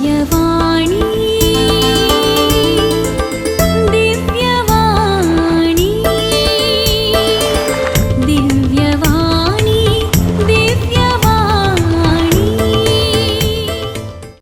दिव्यवाणी, दिव्यवाणी, दिव्यवाणी, दिव्यवाणी.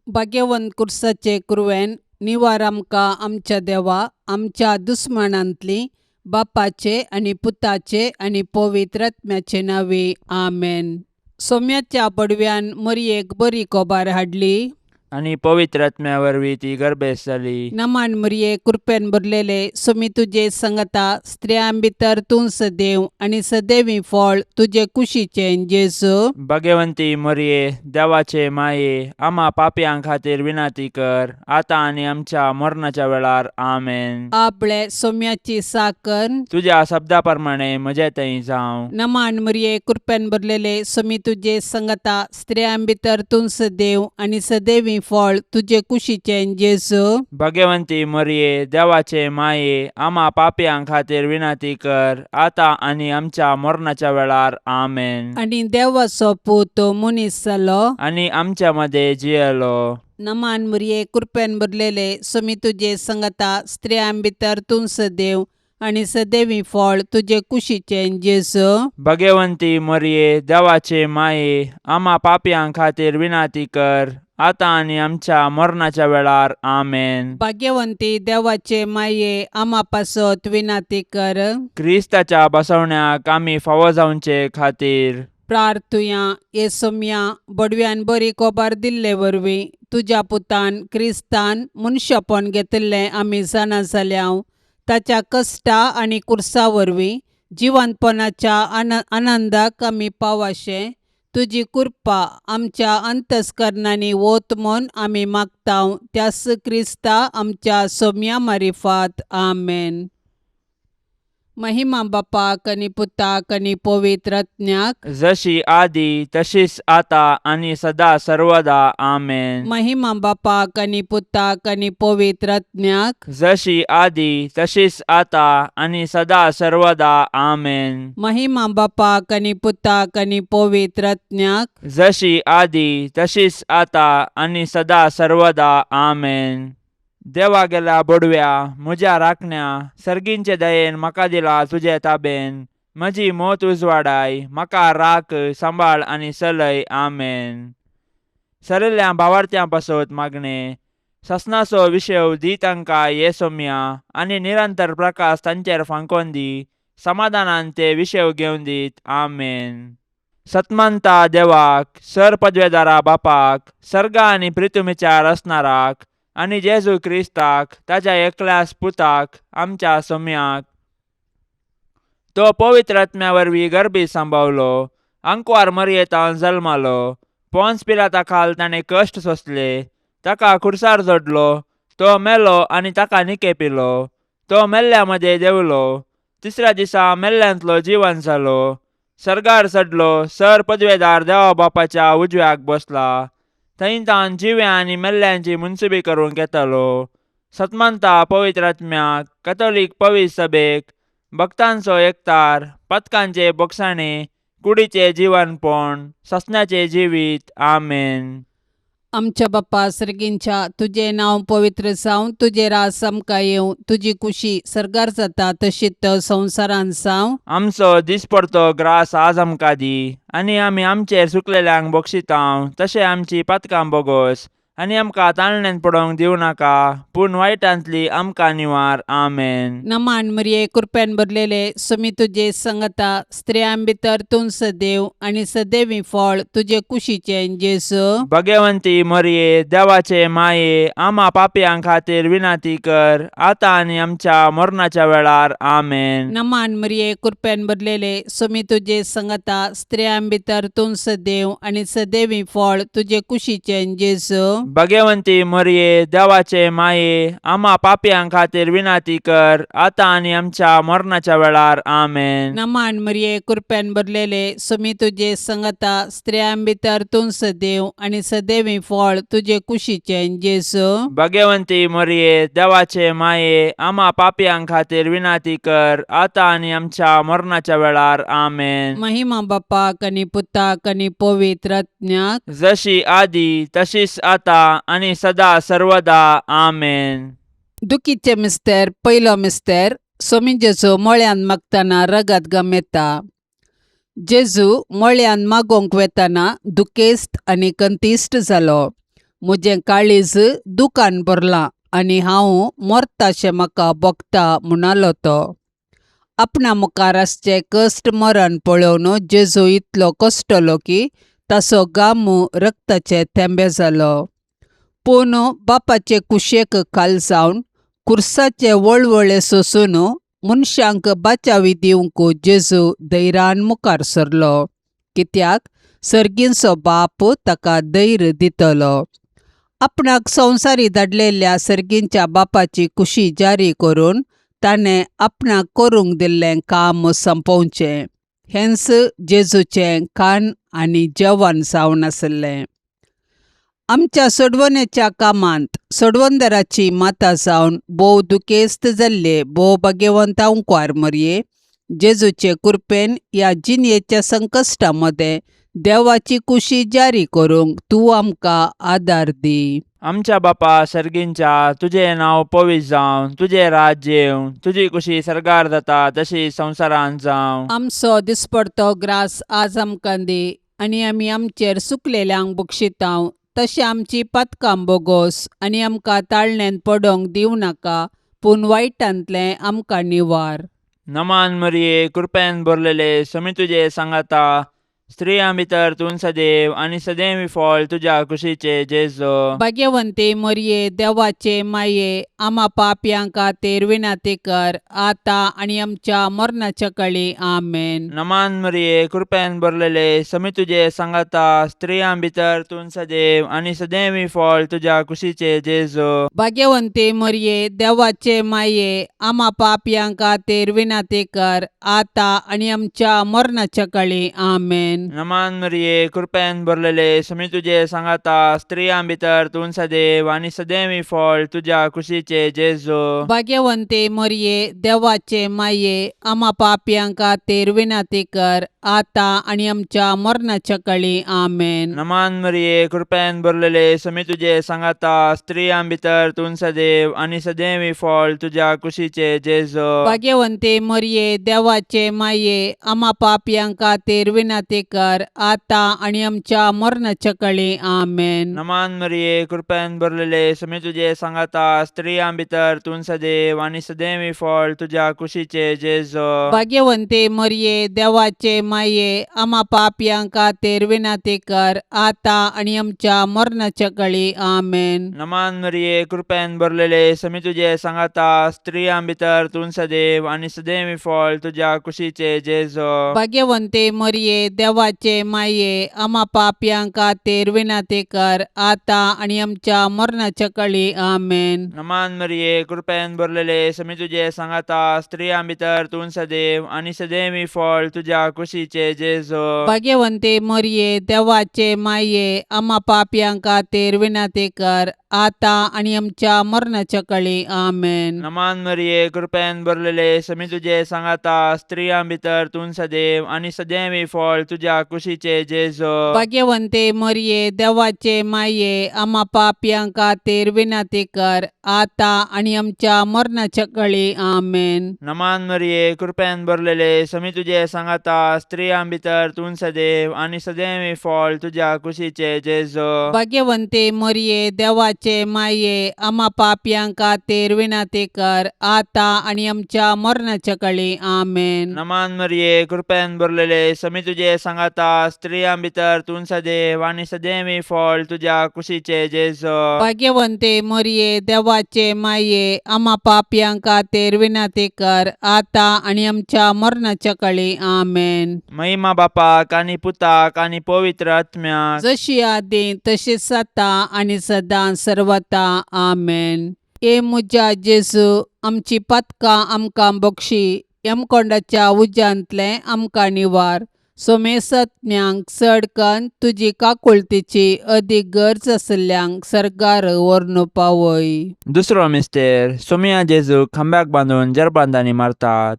भाग्यवंत कुर्साचे कुरवेन निवार आमकां आमच्या देवा आमच्या दुस्मानांतली बापाचे आनी पुताचे आनी पवित्र आत्म्याचे नांवे आमेन. सोम्याच्या पडव्यान मरयेक बरी कोबार हाडली. आनी पवित्र आत्म्या वरवीं ती गर्भेस्त जाली. नमान मरये, कृपेन भरलेले, सोमी तुजे संगता, स्त्रियां भितर तूं सदैव आनी सदैवी फळ तुजे कुशीचें जेजू. भगवंती मरये, देवाचे माये, आमा पापयां खातीर विनंती कर, आतां आनी आमच्या मरणाच्या वेळार. आमेन. आपले सोम्याची साकर. तुज्या शब्दा प्रमाणे म्हजे थंय जावं. नमान मरये, कृपेन भरलेले, सोमी तुजे संगता, स्त्रियां भितर तूं सदैव आनी सदैवी फळ तुजे कुशीचें जेजू. भगवंती मरये, देवाचे माये, आमा पापयां खातीर विनंती कर, आतां आनी आमच्या मरणाच्या वेळार. आमेन. आनी देवाचो पूत मनीस जालो. आनी आमच्या मदें जियेलो. नमान मरये, कृपेन भरलेले, सोमी तुजे संगता, स्त्रियां भितर तूं सदैव आनी सदैवी फळ तुजे कुशीचें जेजू. भगवंती मरये, देवाचे माये, आमा पापयां खातीर विनंती कर, आतां आनी आमच्या मरणाच्या वेळार. आमेन. भाग्यवंती देवाचे माये, आमा पासत विनंती कर. क्रिस्ताच्या बसवण्याक आमी फावो जावचे खातीर. प्रार्थुया. ये सोम्या, बडव्यान बरी कोबार दिल्ले वरवीं तुज्या पुतान क्रिस्तान मनशापण घेतिल्लें आमी जाणा जाल्या. ताच्या कश्टा आनी कुर्सा वरवीं जिवंतपणाच्या आनंदाक आमी पावाशें तुजी कृपा आमच्या अंतस्करणांनी वत म्हूण आमी मागता, त्यास क्रिस्ता आमच्या सोम्या मारिफात. आमेन. महिमा बापाक आनी पुताक आनी पवित्र आत्म्याक. जशी आदी तशीच आता आनी सदा सर्वदा. आमेन. महिमा बापाक आनी पुताक आनी पवित्र आत्म्याक. जशी आदी तशीच आता आनी सदा सर्वदा. आमेन. महिमा बापाक आनी पुताक आनी पवित्र आत्म्याक. जशी आदी तशीच आता आनी सदा सर्वदा. आमेन. देवा गेल्या बोडव्या, म्हज्या राखण्या, सर्गींचे दयेन म्हाका दिला तुजे ताबेन. म्हजी मोत उजवाडाय, म्हाका राख, सांबाळ आनी चलय. आमेन. सरिल्ल्या भावार्थ्यां पासत मागणें. ससनाचो विशय दी तांकां ये सोम्या, आनी निरंतर प्रकाश तांचेर फांकोन दी. समाधानान ते विशय घेवन दीत. आमेन. सतमंता देवाक, सर पदवेदारा बापाक, सर्गा आनी प्रितुमीच्या रचणाराक, आनी जेजू क्रिस्ताक, ताज्या एकल्याच पुताक, आमच्या सोम्याक, तो पवित्र आत्म्या वरवीं गर्भी सांबावलो, आंकवार मरयेतान जल्मालो, पोन्स पिलाता खाल ताणें कश्ट सोंसले, ताका खुर्सार जोडलो, तो मेलो आनी ताका निकेपिलो, तो मेल्ल्या मदें देंवलो, तिसऱ्या दिसा मेल्ल्यांतलो जिवन जालो, सर्गार चडलो, सर पदवेदार देवा बापाच्या उजव्याक बसला, थंय तान जिव्या आनी मेल्ल्यांची मुनसुबी करूंक येतालो. सतमंता पवित्र आत्म्याक, कथोलीक पवित्र सभेक, भक्तांचो एकतार, पथकांचे बोगसाणे, कुडीचे जिवनपण, ससण्याचे जिवीत. आमेन. आमच्या बाप्पा सर्गींच्या, तुजें नांव पवित्र जावं, तुजें राज आमकां येवं, तुजी कुशी सर्गार जाता तशीच संवसारांत जावं. आमचो दिसपडतो ग्रास आज आमकां दी, आनी आमी आमचेर चुकलेल्यांक बक्षितांव तशें आमची पातकां बोगोस, आनी आमकां ताळण्यान पडोवंक दिवं नाका, पूण वायटांतली आमकां निवार. आमेन. नमान मरिये, कृपेन भरलेले, सुमी तुजे संगता, स्त्रियां भितर तूं सदैव आनी सदैवी फळ तुजे कुशीचें जेजू. भगवंती मरिये, देवाचे माये, आमा पापयां खातीर विनंती कर, आतां आनी आमच्या मरणाच्या वेळार. आमेन. नमान मरिये, कृपेन भरलेले, सुमी तुजे संगता, स्त्रियां भितर तूं सदैव आनी सदैवी फळ तुजे कुशीचें जेजू. भगवंती मरिये, देवाचे माये, आमा पापयां खातीर विनंती कर, आतां आनी आमच्या मरणाच्या वेळार. आमेन. नमान मरिये, कृपेन भरलेले, सुमी तुजे संगता, स्त्रियां भितर तूं सदैव आनी सदैवी फळ तुजे कुशीचें जेजू. भगवंती मरिये, देवाचे माये, आमा पापयां खातीर विनंती कर, आतां आनी आमच्या मरणाच्या वेळार. आमेन. महिमा बापाक आनी पुताक आनी पवित्र आत्म्याक. जशी आदी तशीच आता आतां आनी सदा सर्वदा आमेन. दुखीचे मिस्तेर पयलो मिस्तेर सोमी जेजू मळ्यान मागतना रगत गमेता. जेजू मळ्यान मागोवंक वेतना दुखेस्त आनी कंतिश्ट जालो. म्हजें काळीज दुकान भरलां आनी हांव मरताशें म्हाका भोगता म्हणालो तो. आपणा मुखार आसचें कश्ट मरण पळोवन जेजू इतलो कश्टलो की ताचो गामू रक्ताचे थेंबे जालो. पूण बापाचे कुशेक खाल जावन खुर्साचे वळवळे सोसून मनशांक बाचावी दिवंक जेजू धैर्यान मुखार सरलो, कित्याक सर्गींचो बाप ताका धैर्य दितलो. आपणाक संवसारी धाडलेल्या सर्गींच्या बापाची कुशी जारी करून ताणें आपणाक करूंक दिल्लें काम सोंपोवचें हेंच जेजूचें खाण आनी जेवण जावन आसलें. आमच्या सोडवणेच्या कामांत सोडवणदाराची माता जावन भोव दुखेस्त जाल्ले भोव भाग्यवंत अंकवार मरये जेजूचे कृपेन ह्या जिणेच्या संकश्टा मदें देवाची कुशी जारी करूंक तूं आमकां आदार दी. आमच्या बापा सर्गींच्या, तुजें नांव पवित्र जावं, तुजें राज्य येवं, तुजी कुशी सर्गार जाता तशी संवसारांत जावं. आमचो दिसपडतो ग्रास आज आमकां दी आनी आमी आमचेर सुकलेल्यांक बक्षितांव तशें आमची पातकां बोगोस आनी आमकां ताळण्यांत पडोंक दिवं नाका, पूण वायटांतलें आमकां निवार. नमान मरिये, कृपेन भरलेले, समी तुजे सांगाता, स्त्रियां भितर तूं सदैव आनी सदैव फळ तुज्या कुशीचे जेजू. भाग्यवंती मरये, देवाचे माये, आमा पापयां खातीर विनंती कर आतां आनी आमच्या मरणाच्या कळी. आमेन. नमान मरिये, कृपेन भरलेले, समी तुजे सांगाता, स्त्रियां भितर तूं सदैव आनी सदैव फळ तुज्या कुशीचे जेजू. भाग्यवंती मरये, देवाचे माये, आमा पापयां खातीर विनंती कर आतां आनी आमच्या मरणाच्या कळी. आमेन. नमान मरिये, कृपेन भरलेले, समी तुजे सांगाता, स्त्रियां भितर तूं सदैव आनी सदैव फळ तुज्या कुशीचे जेजू. भाग्यवंती मरये, देवाचे माये, आमा पापयां खातीर विनंती कर आतां आनी आमच्या मरणाच्या कळी. आमेन. नमान मरिये, कृपेन भरलेले, समी तुजे सांगाता, स्त्रियां भितर तूं सदैव आनी सदैव फळ तुज्या कुशीचे जेजू. भाग्यवंती मरये, देवाचे माये, आमा पापयां खातीर विनंती कर आतां आनी आमच्या मरणाच्या कळी. आमेन. नमान मरिये, कृपेन भरलेले, समी तुजे सांगाता, स्त्रियां भितर तूं सदैव आनी सदैव फळ तुज्या कुशीचे जेजू. भाग्यवंती मरये, देवाचे माये, आमा पापयां खातीर विनंती कर आतां आनी आमच्या मरणाच्या कळी. आमेन. नमान मरिये, कृपेन भरलेले, समी तुजे सांगाता, स्त्रियां भितर तूं सदैव आनी सदैव फळ तुज्या कुशीचे जेजू. भाग्यवंती मरये, देवाचे माये, आमा पापयां खातीर विनंती कर आतां आनी आमच्या मरणाच्या कळी. आमेन. नमान मरिये, कृपेन भरलेले, समी तुजे सांगाता, स्त्रियां भितर तूं सदैव आनी सदैव फळ तुज्या कुशीचे जेजू. भाग्यवंती मरये, देवाचे माये, आमा पापयां खातीर विनंती कर आतां आनी आमच्या मरणाच्या कळी. आमेन. नमान मरिये, कृपेन भरलेले, समी तुजे सांगाता, स्त्रियां भितर तूं सदैव आनी सदैव फळ तुज्या कुशीचे जेजू. भाग्यवंती मरये, देवाचे माये, आमा पापयां खातीर विनंती कर आतां आनी आमच्या मरणाच्या कळी. आमेन. नमान मरिये, कृपेन भरलेले, समी तुजे सांगाता, स्त्रियां भितर तूं सदैव आनी सदैव फळ तुज्या कुशीचे जेजू. भाग्यवंती मरये, देवाचे माये, आमा पापयां खातीर विनंती कर आतां आनी आमच्या मरणाच्या कळी. आमेन. नमान मरिये, कृपेन भरलेले, समी तुजे सांगाता, स्त्रियां भितर तूं सदैव आनी सदैव फळ तुज्या कुशीचे जेजू. भाग्यवंती मरये, देवाचे माये, आमा पापयां खातीर विनंती कर आतां आनी आमच्या मरणाच्या कळी. आमेन. महिमा बापाक आनी पुताक आनी पवित्र आत्म्याक, जशी आदी तशीच आतां आनी सदां सर्वता. आमेन. ए म्हज्या जेजू, आमची पातकां आमकां बक्षी, यमकोंडाच्या उज्यांतलें आमकां निवार, सोमेसत्म्यांक चड कन्न तुजी काकुळतीची अदीक गरज आशिल्ल्यांक सर्गार व्हरून पावय. दुसरो मिस्तेर सोमिया जेजूक खांब्याक बांदून जरबांदांनी मारतात.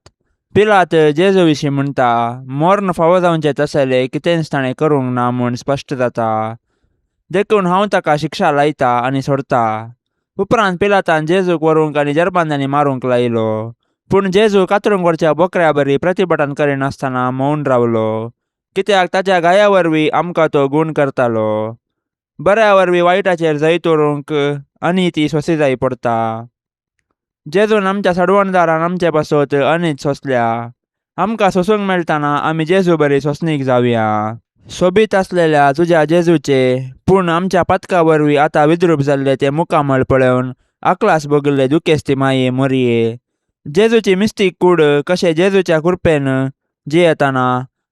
पिलात जेजू विशीं म्हणटा, मर्ण फावो जावचें तसलें कितेंच ताणें करूंक ना म्हूण स्पश्ट जाता. देखून हांव ताका शिक्षा लायता आनी सोडता. उपरांत पिलातान जेजूक व्हरूंक आनी जरबांदांनी मारूंक लायलो. पूण जेजू कातरूंक व्हरच्या बोकऱ्या बरी प्रतिभटन करिनासतना मौन रावलो, कित्याक ताच्या गाया वरवीं आमकां तो गूण करतालो. बऱ्या वरवीं वायटाचेर जैत व्हरूंक आनी ती सोंसी जाय पडता. जेजून आमच्या सडवणदारान आमचे पासत अनीत सोंसल्या. आमकां सोंसूंक मेळटना आमी जेजू बरी सोंसणीक जावया. सोबीत आसलेल्या तुज्या जेजूचे पूण आमच्या पातका वरवीं आतां विद्रूप जाल्ले ते मुखामळ पळोवन आकलास भोगिल्ले दुखेस्ती माये मोरये, जेजूची मिस्तीक कूड कशें जेजूच्या कृपेन जियेतना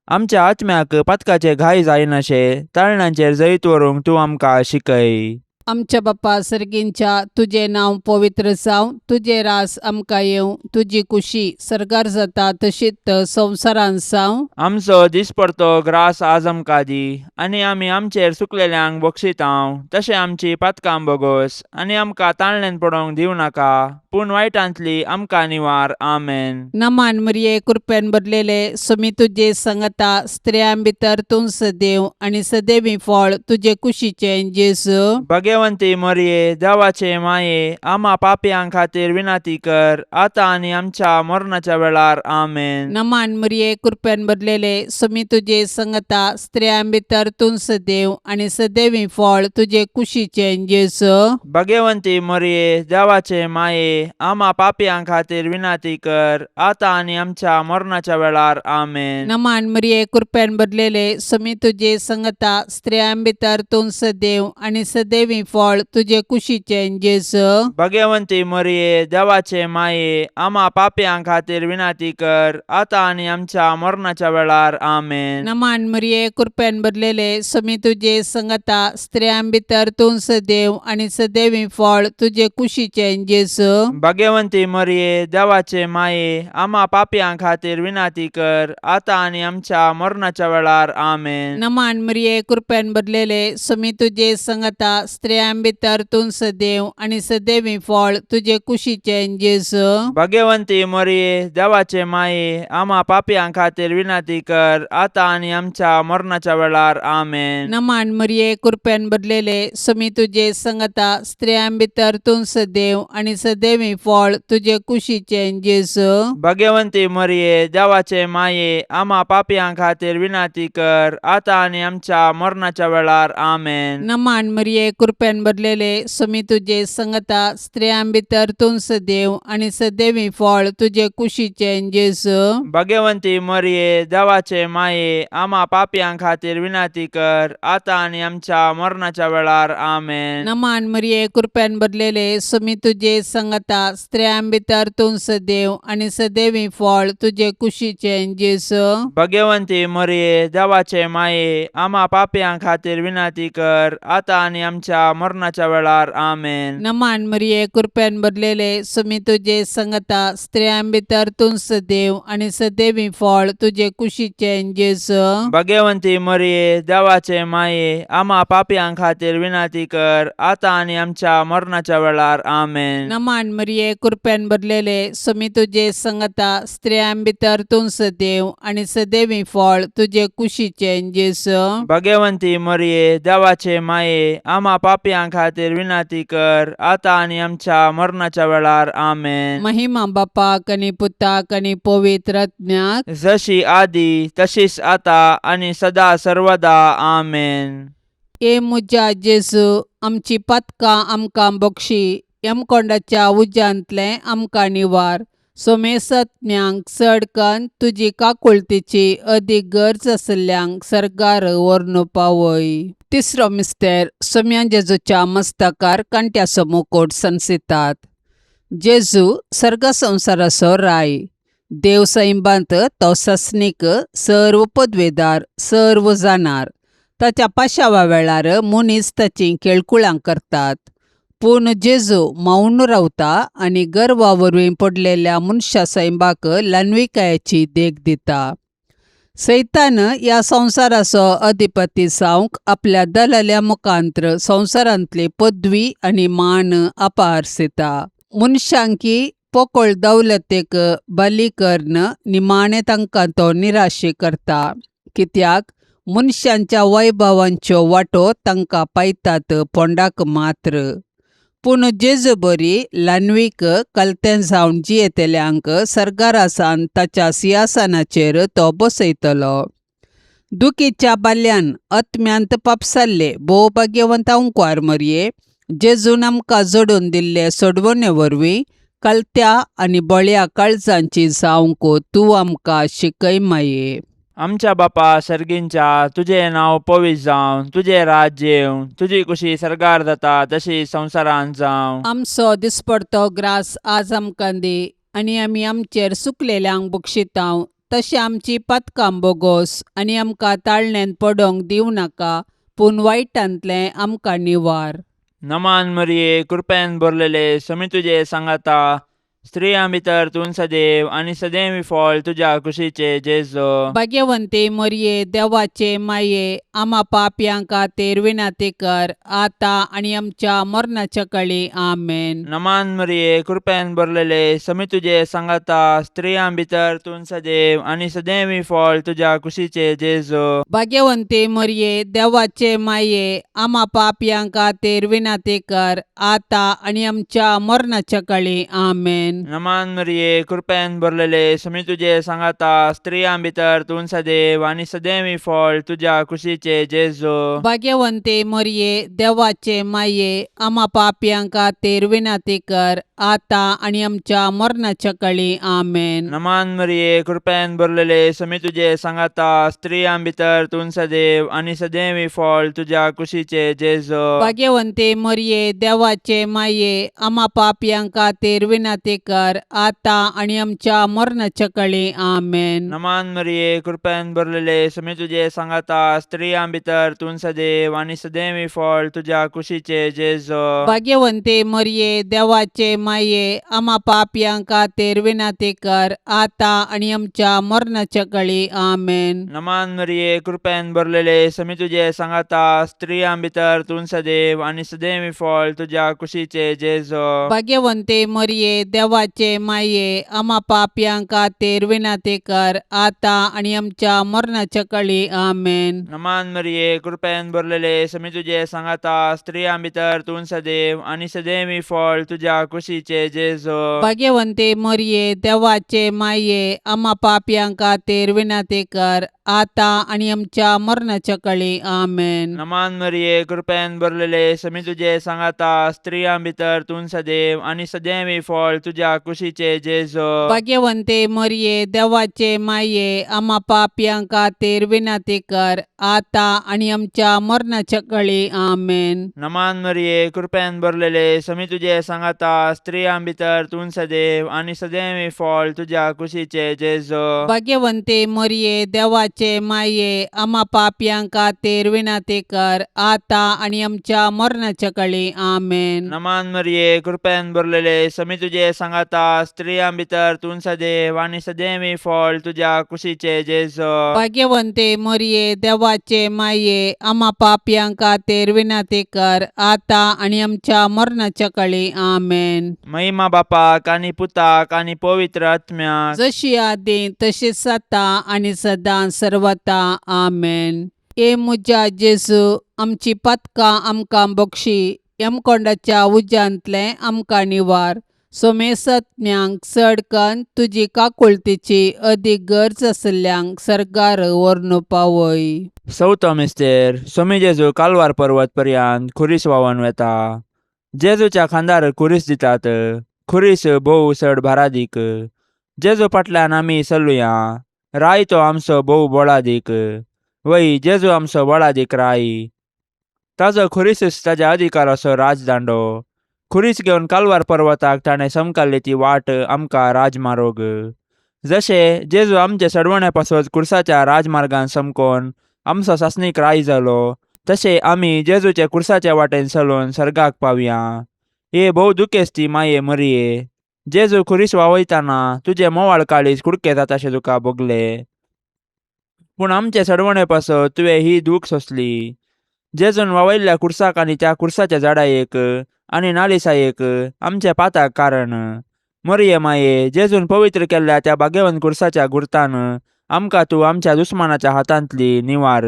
आमच्या आत्म्याक पातकाचे घाय जायनाशे ताळणांचेर जैत व्हरूंक तूं आमकां शिकय. आमच्या बापा सर्गींच्या, तुजें नांव पवित्र जावं, तुजें रास आमकां येवं, तुजी कुशी सर्गार जाता तशीच संवसारांत जावं. आमचो दिसपडतो ग्रास आज आमकां दी, आनी आमी आमचेर चुकलेल्यांक बक्षितांव तशें आमची पातकां बोगोस, आनी आमकां ताळणेन पडोवंक दिवं नाका, पूण वायटांतली आमकां निवार. आमेन. नमान मरिये, कृपेन भरलेले, सुमी तुजे संगता, स्त्रियां भितर तूं सदैव आनी सदैवी फळ तुजे कुशीचें जेजू. भगवंती मोरये, देवाचे माये, आमा पापयां खातीर विनंती कर, आतां आनी आमच्या मरणाच्या वेळार. आमेन. नमान मरिये, कृपेन भरलेले, सुमी तुजे संगता, स्त्रियां भितर तूं सदैव आनी सदैवी फळ तुजे कुशीचें जेजू. भगवंती मोरये, देवाचे माये, आमा पापयां खातीर विनंती कर, आतां आनी आमच्या मरणाच्या वेळार. आमेन. नमान मरिये, कृपेन भरलेले, सुमी तुजे संगता, स्त्रियां भितर तूं सदैव आनी सदैवी फळ तुजे कुशीचें जेजू. भगवंती मोरये, देवाचे माये, आमा पापयां खातीर विनंती कर, आतां आनी आमच्या मरणाच्या वेळार. आमेन. नमान मरिये, कृपेन भरलेले, सुमी तुजे संगता, स्त्रियां भितर तूं सदैव आनी सदैवी फळ तुजे कुशीचें जेजू. भगवंती मोरये, देवाचे माये, आमा पापयां खातीर विनंती कर, आतां आनी आमच्या मरणाच्या वेळार. आमेन. नमान मरिये, कृपेन भरलेले, सुमी तुजे संगता, स्त्रियां भितर तूं सदैव आनी सदैवी फळ तुजे कुशीचें जेजू. भगवंती मोरये, देवाचे माये, आमा पापयां खातीर विनंती कर, आतां आनी आमच्या मरणाच्या वेळार. आमेन. नमान मरिये, कृपेन भरलेले, सुमी तुजे संगता, स्त्रियां भितर तूं सदैव आनी सदैवी फळ तुजे कुशीचें जेजू. भगवंती मोरये, देवाचे माये, आमा पापयां खातीर विनंती कर, आतां आनी आमच्या मरणाच्या वेळार. आमेन. नमान मरिये, कृपेन भरलेले, सुमी तुजे संगता, स्त्रियां भितर तूं सदैव आनी सदैवी फळ तुजे कुशीचें जेजू. भगवंती मोरये, देवाचे माये, आमा पापयां खातीर विनंती कर, आतां आनी आमच्या मरणाच्या वेळार. आमेन. नमान मरिये, कृपेन भरलेले, सुमी तुजे संगता, स्त्रियां भितर तूं सदैव आनी सदैवी फळ तुजे कुशीचें जेजू. भगवंती मोरये, देवाचे माये, आमा पापयां खातीर विनंती कर, आतां आनी आमच्या मरणाच्या वेळार. आमेन. नमान मरिये, कृपेन भरलेले, सुमी तुजे संगता, स्त्रियां भितर तूं सदैव आनी सदैवी फळ तुजे कुशीचें जेजू. भगवंती मोरये, देवाचे माये, आमा पापयां खातीर विनंती कर, आतां आनी आमच्या मरणाच्या वेळार. आमेन. नमान मरिये, कृपेन भरलेले, सुमी तुजे संगता, स्त्रियां भितर तूं सदैव आनी सदैवी फळ तुजे कुशीचें जेजू. भगवंती मोरये, देवाचे माये, आमा पापयां खातीर विनंती कर, आतां आनी आमच्या मरणाच्या वेळार. आमेन. महिमा बापाक आनी पुताक आनी पवित्र आत्म्याक, जशी आदी तशीच आता आनी सदा सर्वदा. आमेन. ए म्हज्या जेजू, आमची पातकां आमकां बक्षी, यमकोंडाच्या उज्यांतलें आमकां निवार, सोमेसत्म्यांक चड कन्न तुजी काकुळतीची अदीक गरज आशिल्ल्यांक सर्गार व्हरून पावय. तिसरो मिस्तेर, सोम्या जेजूच्या मस्तकार कांट्याचो मुकोट सनसितात. जेजू सर्ग संवसाराचो राय, देव सैंबांत तो सस्नीक, सर्व पदवेदार, सर्व जाणार. ताच्या पाशावा वेळार मनीस ताचीं खेळकुळां करतात, पूण जेजू मौन रावता आनी गर्वा वरवीं पडलेल्या मनशा सैंबाक ल्हानविकायेची देख दिता. सैतान ह्या संवसाराचो अधिपती जावंक आपल्या दलाल्या मुखांत्र संवसारांतली पदवी आनी मान अपारसिता. मनशांकी पोकळ दौलतेक बली करून निमाणें तांकां तो निराशी करता, कित्याक मनशांच्या वैभवांच्यो वाटो तांकां पायतात पोंडाक मात्र. पूण जेजू बरी ल्हानवीक कलतें जावन जियेतल्यांक सर्गारासान ताच्या सिंहासनाचेर तो बसयतलो. दुखीच्या बाल्यान आत्म्यांत पापसाल्ले भोव भाग्यवंत अंकवार मरये, जेजून आमकां जोडून दिल्ले सोडवणे वरवीं कलत्या आनी बळ्या काळजांची जावंक तूं आमकां शिकय माये. आमच्या बापा सर्गींच्या, तुजें नांव पवित्र जावं, तुजें राज्य येवं, तुजी कुशी सर्गार जाता तशी संवसारांत जावं. आमचो दिसपडतो ग्रास आज आमकां दी आनी आमी आमचेर सुकलेल्यांक बक्षितांव तशें आमची पातकां बोगोस आनी आमकां ताळण्यांत पडोंक दिवं नाका, पूण वायटांतलें आमकां निवार. नमान मरिये, कृपेन भरलेले, समी तुजे सांगाता, स्त्रियां भितर तूं सदैव आनी सदैव फळ तुज्या कुशीचे जेजो. भाग्यवंती मरये, देवाचे माये, आमा पापयां खातीर विनंती कर आतां आनी आमच्या मरणाच्या कळी. आमेन. नमान मरिये, कृपेन भरलेले, समी तुजे सांगाता, स्त्रियां भितर तूं सदैव आनी सदैव फळ तुज्या कुशीचे जेजो. भाग्यवंती मरये, देवाचे माये, आमा पापयां खातीर विनंती कर आतां आनी आमच्या मरणाच्या कळी. आमेन. नमान मरिये, कृपेन भरलेले, समी तुजे सांगाता, स्त्रियां भितर तूं सदैव आनी सदैव फळ तुज्या कुशीचे जेजो. भाग्यवंती मरये, देवाचे माये, आमा पापयां खातीर विनंती कर आतां आनी आमच्या मरणाच्या कळी. आमेन. नमान मरिये, कृपेन भरलेले, समी तुजे सांगाता, स्त्रियां भितर तूं सदैव आनी सदैव फळ तुज्या कुशीचे जेजो. भाग्यवंती मरये, देवाचे माये, आमा पापयां खातीर विनंती कर आतां आनी आमच्या मरणाच्या कळी. आमेन. नमान मरिये, कृपेन भरलेले, समी तुजे सांगाता, स्त्रियां भितर तूं सदैव आनी सदैव फळ तुज्या कुशीचे जेजो. भाग्यवंती मरये, देवाचे माये, आमा पापयां खातीर विनंती कर आतां आनी आमच्या मरणाच्या कळी. आमेन. नमान मरिये, कृपेन भरलेले, समी तुजे सांगाता, स्त्रियां भितर तूं सदैव आनी सदैव फळ तुज्या कुशीचे जेजो. भाग्यवंती मरये, देवाचे माये, आमा पापयां खातीर विनंती कर आतां आनी आमच्या मरणाच्या कळी. आमेन. नमान मरिये, कृपेन भरलेले, समी तुजे सांगाता, स्त्रियां भितर तूं सदैव आनी सदैव फळ तुज्या कुशीचे जेजो. भाग्यवंती मरये, देवाचे माये, आमा पापयां खातीर विनंती कर आतां आनी आमच्या मरणाच्या कळी. आमेन. नमान मरिये, कृपेन भरलेले, समी तुजे सांगाता, स्त्रियां भितर तूं सदैव आनी सदैव फळ तुज्या कुशीचे जेजो. भाग्यवंती मरये, देवाचे माये, आमा पापयां खातीर विनंती कर आतां आनी आमच्या मरणाच्या कळी. आमेन. नमान मरिये, कृपेन भरलेले, समी तुजे सांगाता, स्त्रियां भितर तूं सदैव आनी सदैव फळ तुज्या कुशीचे जेजो. भाग्यवंती मरये, देवाचे माये, आमा पापयां खातीर विनंती कर आतां आनी आमच्या मरणाच्या कळी. आमेन. नमान मरिये, कृपेन भरलेले, समी तुजे सांगाता, स्त्रियां भितर तूं सदैव आनी सदैव फळ तुज्या कुशीचे जेजो. भाग्यवंती मरये, देवाचे माये, आमा पापयां खातीर विनंती कर आतां आनी आमच्या मरणाच्या कळी. आमेन. महिमा बापाक आनी पुताक आनी पवित्र आत्म्याक, जशी आदी तशीच आतां आनी सदां सर्वता. आमेन. ए म्हज्या जेजू, आमची पातकां आमकां बक्षी, यमकोंडाच्या उज्यांतलें आमकां निवार, सोमेसत्म्यांक चड कन्न तुजी काकुळतीची अदीक गरज आशिल्ल्यांक सर्गार व्हरून पावय. चवथो मिस्तेर. सोमी जेजू कालवार पर्वत पर्यंत खुरीस व्हांवन वेता. जेजूच्या खांदार खुरीस दितात. खुरीस भोव चड भारादीक. जेजू फाटल्यान आमी चलुया. राय तो आमचो भोव बळादीक. वय, जेजू आमचो बळादीक राय. ताजो खुरीसच ताज्या अधिकाराचो राजदांडो. खुरीस घेवन कालवार पर्वताक ताणें समकाल्ली ती वाट आमकां राजमारोग. जशें जेजू आमचे सडवणे पासत कुर्साच्या राजमार्गान समकोन आमचो सासणीक राय जालो, तशें आमी जेजूचे कुर्साचे वाटेन चलून सर्गाक पावया. हे भोव दुखेस्ती माये मरिये, जेजू खुरीस वावयतना तुजें मोवाळ काळीज कुडके जाताशें तुका भोगलें. पूण आमचे सडवणे पासत तुवें ही दूख सोंसली. जेजून वावयल्ल्या कुर्साक आनी त्या कुर्साच्या झाडायेक आनी नालिसायेक आमच्या पाताक कारण. मरिये माये, जेजून पवित्र केल्ल्या त्या भाग्यवंत कुर्साच्या गुर्तान आमकां तूं आमच्या दुस्मानाच्या हातांतली निवार.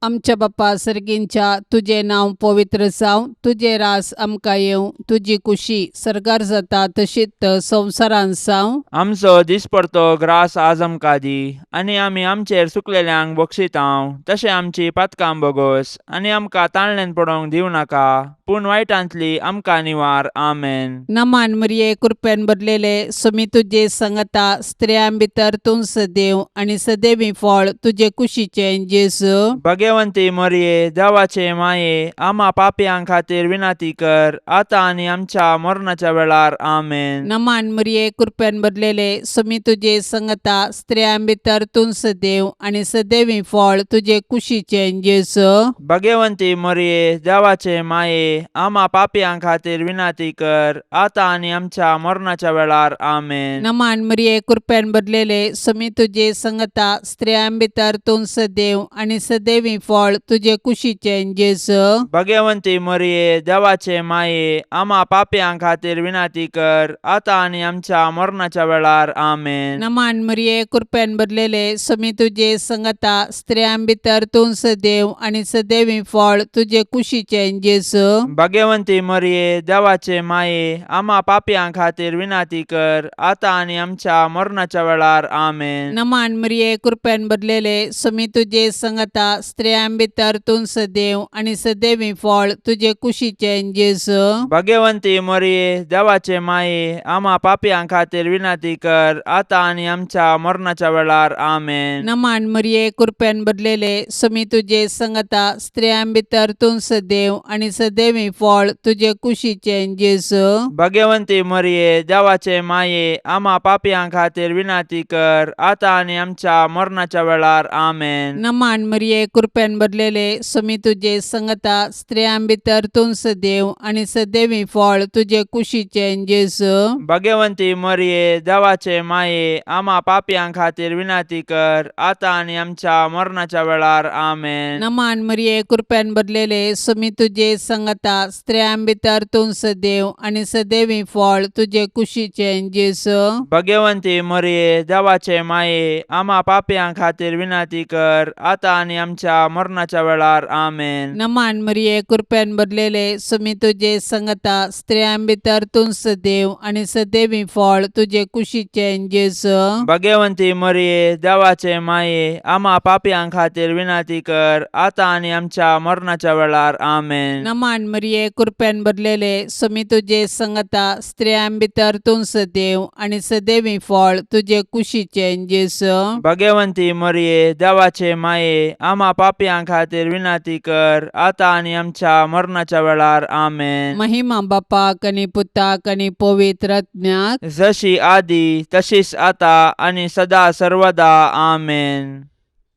आमच्या बापा सर्गींच्या तुजें नांव पवित्र जावं, तुजें रास आमकां येवं, तुजी कुशी सर्गार जाता तशीच संवसारांत जावं. आमचो दिसपडतो ग्रास आज आमकां दी आनी आमी आमचेर चुकलेल्यांक बक्षितांव तशें आमची पातकां बोगोस आनी आमकां ताळण्यान पडोवंक दिवं नाका पूण वायटांतली आमकां निवार. आमेन. नमान मरिये, कृपेन भरलेले, सुमी तुजे संगता, स्त्रियां भितर तूं सदैव आनी सदैवी फळ तुजे कुशीचें जेजू. भगवंती मरिये, देवाचे माये, आमा पापयां खातीर विनंती कर आतां आनी आमच्या मरणाच्या वेळार. आमेन. नमान मरिये, कृपेन भरलेले, सुमी तुजे संगता, स्त्रियां भितर तूं सदैव आनी सदैवी फळ तुजे कुशीचें जेजू. भगवंती मरिये, देवाचे माये, आमा पापयां खातीर विनंती कर आतां आनी आमच्या मरणाच्या वेळार. आमेन. नमान मरिये, कृपेन भरलेले, सुमी तुजे संगता, स्त्रियां भितर तूं सदैव आनी सदैवी फळ तुजे कुशीचें जेजू. भगवंती मरिये, देवाचे माये, आमा पापयां खातीर विनंती कर आतां आनी आमच्या मरणाच्या वेळार. आमेन. नमान मरिये, कृपेन भरलेले, सुमी तुजे संगता, स्त्रियां भितर तूं सदैव आनी सदैवी फळ तुजे कुशीचें जेजू. भगवंती मरिये, देवाचे माये, आमा पापयां खातीर विनंती कर आतां आनी आमच्या मरणाच्या वेळार. आमेन. नमान मरिये, कृपेन भरलेले, सुमी तुजे संगता, स्त्रियां भितर तूं सदैव आनी सदैवी फळ तुजे कुशीचें जेजू. भगवंती मरिये, देवाचे माये, आमा पापयां खातीर विनंती कर आतां आनी आमच्या मरणाच्या वेळार. आमेन. नमान मरिये, कृपेन भरलेले, सुमी तुजे संगता, स्त्रियां भितर तूं सदैव आनी सदैवी फळ तुजे कुशीचें जेजू. भगवंती मरिये, देवाचे माये, आमा पापयां खातीर विनंती कर आतां आनी आमच्या मरणाच्या वेळार. आमेन. नमान मरिये, कृपेन भरलेले, सुमी तुजे संगता, स्त्रियां भितर तूं सदैव आनी सदैवी फळ तुजे कुशीचें जेजू. भगवंती मरिये, देवाचे माये, आमा पापयां खातीर विनंती कर आतां आनी आमच्या मरणाच्या वेळार. आमेन. नमान मरिये, कृपेन भरलेले, सुमी तुजे संगता, स्त्रियां भितर तूं सदैव आनी सदैवी फळ तुजे कुशीचें जेजू. भगवंती मरिये, देवाचे माये, आमा पापयां खातीर विनंती कर आतां आनी आमच्या मरणाच्या वेळार. आमेन. नमान मरिये, कृपेन भरलेले, सुमी तुजे संगता, स्त्रियां भितर तूं सदैव आनी सदैवी फळ तुजे कुशीचें जेजू. भगवंती मरिये, देवाचे माये, आमा पापयां खातीर विनंती कर आतां आनी आमच्या मरणाच्या वेळार. आमेन. नमान मरिये, कृपेन भरलेले, सुमी तुजे संगता, स्त्रियां भितर तूं सदैव आनी सदैवी फळ तुजे कुशीचें जेजू. भगवंती मरिये, देवाचे माये, आमा पापयां खातीर विनंती कर आतां आनी आमच्या मरणाच्या वेळार. आमेन. महिमा बापाक आनी पुताक आनी पवित्र आत्म्याक. जशी आदी तशीच आता आनी सदा सर्वदा. आमेन.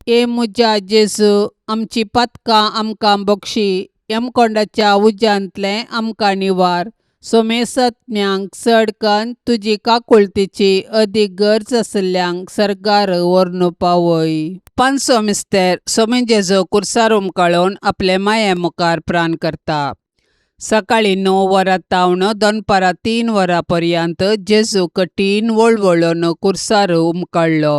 ए म्हज्या जेजू, आमची पातकां आमकां बक्षी, यमकोंडाच्या उज्यांतलें आमकां निवार, सोमेसत्म्यांक चड कन्न तुजी काकुळतीची अदीक गरज आशिल्ल्यांक सर्गार व्हरून पावय. पांचवो मिस्तेर, सोमे जेजू कुर्सार उमकाळून आपले माये मुखार प्राण करता. सकाळीं 9 वरां तावन दनपारां 3 वरां पर्यंत जेजू कठीण वळवळून कुर्सार उमकाळ्ळो.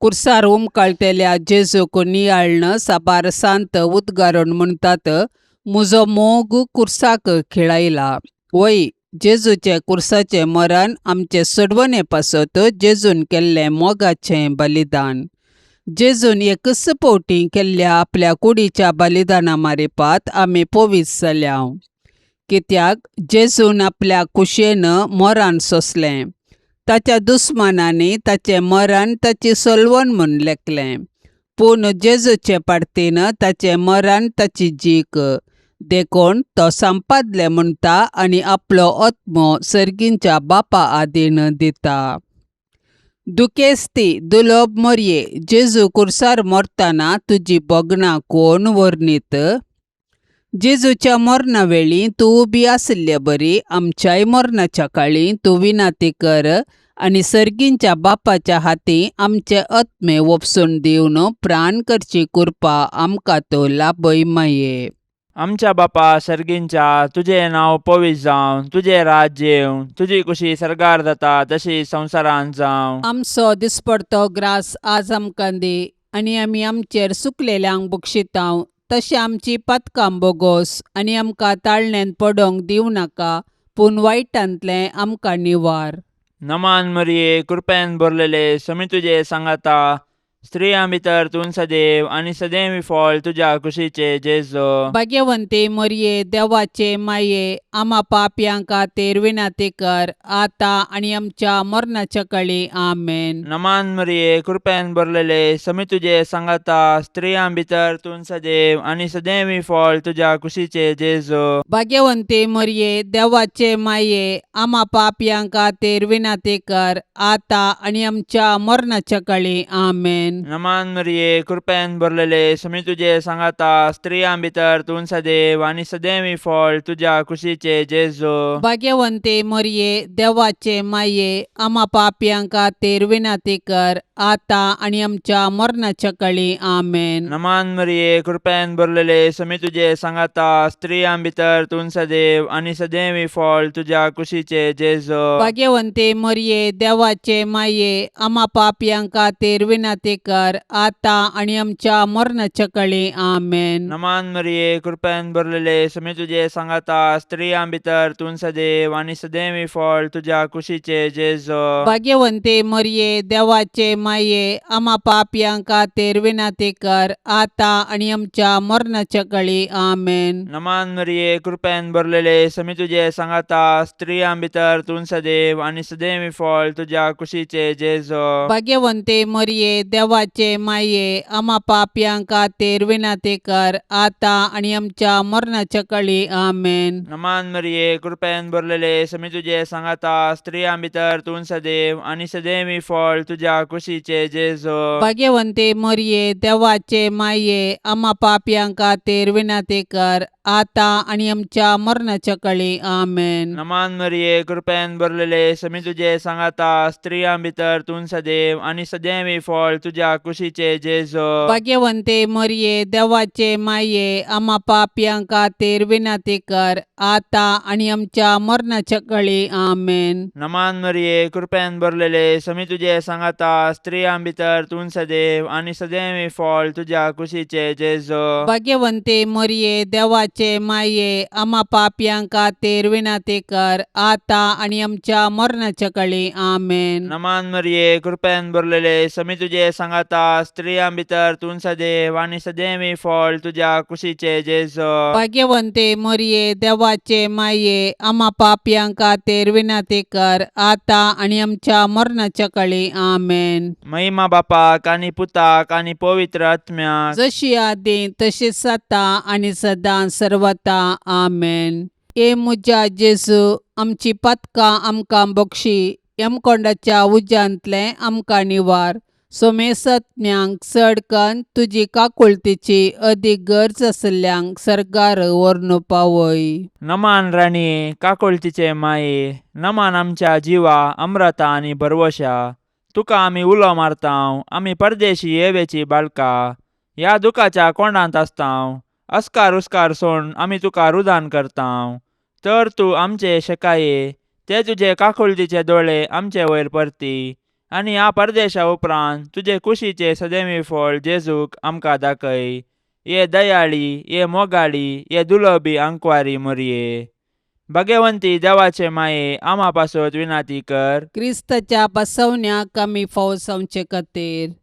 कुर्सार उमकाळटेल्या जेजूक नियाळ्न साबार सांत उद्गारून म्हणटात, म्हजो मोग कुर्साक खिळायला. वय, जेजूचें कुर्साचें मरण आमचे सोडवणे पासत जेजून केल्लें मोगाचें बलिदान. जेजून एकच फावटी केल्ल्या आपल्या कुडीच्या बलिदाना मारिपात आमी पवित्र जाल्या, कित्याक जेजून आपल्या कुशेन मरण सोंसलें. ताच्या दुस्मानांनी ताचें मरण ताची सलवण म्हूण लेखलें, पूण जेजूचे पार्तीन ताचें मरण ताची जीक, देखून तो संपादलें म्हणटा आनी आपलो आत्मो सर्गींच्या बापा आदीन दिता. दुखेस्ती दुलोब मोरये, जेजू कुर्सार मरतना तुजी भोगणां कोण वर्णीत? जेजूच्या मरणा वेळी तूं उबी आशिल्ले बरी आमच्याय मरणाच्या काळी तूं विनाती कर आनी सर्गींच्या बापाच्या हाती आमचे आत्मे वपसून दिवन प्राण करची कृपा आमकां तो लाभय माये. आमच्या बापा सर्गींच्या तुजें नांव पवित्र जावं, तुजें राज्य येवं, तुजी कुशी सर्गार जाता तशी संवसारांत जावं. आमचो दिसपडतो ग्रास आज आमकां दी आनी आमी आमचेर सुकलेल्यांक बक्षितांव तशें आमची पातकां बोगोस आनी आमकां ताळण्यांत पडोंक दिवं नाका पूण वायटांतलें आमकां निवार. नमान मरिये, कृपेन भरलेले, समी तुजे सांगाता, स्त्रियां भितर तूं सदैव आनी सदैव फळ तुज्या कुशीचे जेजो. भाग्यवंती मरये, देवाचे माये, आमा पापयां खातीर विनंती कर आतां आनी आमच्या मरणाच्या कळी. आमेन. नमान मरिये, कृपेन भरलेले, समी तुजे सांगाता, स्त्रियां भितर तूं सदैव आनी सदैव फळ तुज्या कुशीचे जेजो. भाग्यवंती मरये, देवाचे माये, आमा पापयां खातीर विनंती कर आतां आनी आमच्या मरणाच्या कळी. आमेन. नमान मरिये, कृपेन भरलेले, समी तुजे सांगाता, स्त्रियां भितर तूं सदैव आनी सदैव फळ तुज्या कुशीचे जेजो. भाग्यवंती मरये, देवाचे माये, आमा पापयां खातीर विनंती कर आतां आनी आमच्या मरणाच्या कळी. आमेन. नमान मरिये, कृपेन भरलेले, समी तुजे सांगाता, स्त्रियां भितर तूं सदैव आनी सदैव फळ तुज्या कुशीचे जेजो. भाग्यवंती मरये, देवाचे माये, आमा पापयां खातीर विनंती कर आतां आनी आमच्या मरणाच्या कळी. आमेन. नमान मरिये, कृपेन भरलेले, समी तुजे सांगाता, स्त्रियां भितर तूं सदैव आनी सदैव फळ तुज्या कुशीचे जेजो. भाग्यवंती मरये, देवाचे माये, आमा पापयां खातीर विनंती कर आतां आनी आमच्या मरणाच्या कळी. आमेन. नमान मरिये, कृपेन भरलेले, समी तुजे सांगाता, स्त्रियां भितर तूं सदैव आनी सदैव फळ तुज्या कुशीचे जेजो. भाग्यवंती मरये, देवाचे माये, आमा पापयां खातीर विनंती कर आतां आनी आमच्या मरणाच्या कळी. आमेन. नमान मरिये, कृपेन भरलेले, समी तुजे सांगाता, स्त्रियां भितर तूं सदैव आनी सदैव फळ तुज्या कुशीचे जेजो. भाग्यवंती मरये, देवाचे माये, आमा पापयां खातीर विनंती कर आतां आनी आमच्या मरणाच्या कळी. आमेन. नमान मरिये, कृपेन भरलेले, समी तुजे सांगाता, स्त्रियां भितर तूं सदैव आनी सदैव फळ तुज्या कुशीचे जेजो. भाग्यवंती मरये, देवाचे माये, आमा पापयां खातीर विनंती कर आतां आनी आमच्या मरणाच्या कळी. आमेन. नमान मरिये, कृपेन भरलेले, समी तुजे सांगाता, स्त्रियां भितर तूं सदैव आनी सदैव फळ तुज्या कुशीचे जेजो. भाग्यवंती मरये, देवाचे माये, आमा पापयां खातीर विनंती कर आतां आनी आमच्या मरणाच्या कळी. आमेन. नमान मरिये, कृपेन भरलेले, समी तुजे सांगाता, स्त्रियां भितर तूं सदैव आनी सदैव फळ तुज्या कुशीचे जेजो. भाग्यवंती मरये, देवाचे माये, आमा पापयां खातीर विनंती कर आतां आनी आमच्या मरणाच्या कळी. आमेन. महिमा बापाक आनी पुताक आनी पवित्र आत्म्याक, जशी आदी तशीच आतां आनी सदां सर्वता. आमेन. ए म्हज्या जेजू, आमची पातकां आमकां बक्षी, यमकोंडाच्या उज्यांतलें आमकां निवार, सोमेसत्म्यांक चड कन्न तुजी काकुळतीची अदीक गरज आशिल्ल्यांक सर्गार व्हरून पावय. नमान राणये, काकुळतीचे माये, नमान आमच्या जिवा अमृता आनी भरवशा, तुका आमी उलो मारतांव, आमी परदेशी येवेची बाळका, ह्या दुखाच्या कोंडांत आसतांव, अस्कार उस्कार सोड आमी तुका रुदान करतांव, तर तूं आमचे शेकाये ते तुजे काकुळतीचे दोळे आमचे वयर परती आनी ह्या परदेशा उपरांत तुजे कुशीचे सदैवी फळ जेजूक आमकां दाखय. ये दयाळी, ये मोगाळी, ये दुलबी आंकवारी मोरये, भाग्यवंती देवाचे माये, आमा पासत विनाती कर. क्रिस्ताच्या बसवण्याक आमी फावो जावचे खातीर